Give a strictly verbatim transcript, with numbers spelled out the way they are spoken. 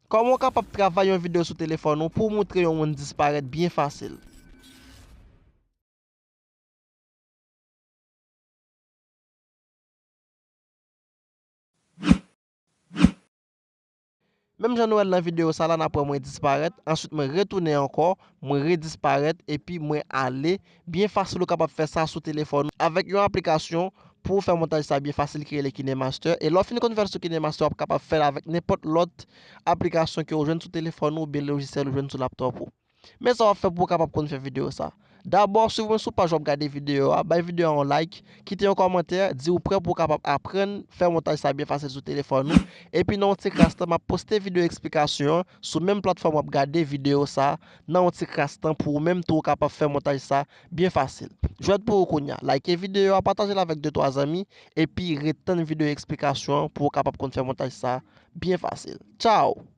Kòman w kapab travay yon videyo sou telefòn ou pou w montre yon moun disparèt byen fasil? Menm jan nou wè l nan videyo sa la, n ap wè mwen disparèt, answit mwen retounen ankò, mwen redisparèt, epi mwen ale. Byen fasil ou kapab fè sa sou telefòn ou avèk yon aplikasyon pou w fè montaj sa byen fasil ki rele KineMaster. E lè w fin konn fè l sou KineMaster, w ap kapab fè l avèk nenpòt lòt aplikasyon ke w jwenn sou telefòn ou oubyen lojisyèl ou jwenn sou laptòp ou. Men sa w ap fè pou w kapab konn fè videyo sa. Dabò, swiv mwen sou paj w ap gade videyo a, bay videyo a yon like, kite yon kòmantè, di w prè pou w kapab aprann fè montaj sa byen fasil sou telefòn ou. Epi nan yon ti kras tan, m ap poste videyo eksplikasyon an sou menm platfòm w ap gade videyo sa, nan yon ti kras tan pou ou menm tou w kapab fè montaj sa byen fasil. Jwèt pou ou kounye a. Like videyo a, pataje l avèk de twa zanmi, epi ret tann videyo eksplikasyon an pou w kapab konn fè montaj sa byen fasil. Tchao!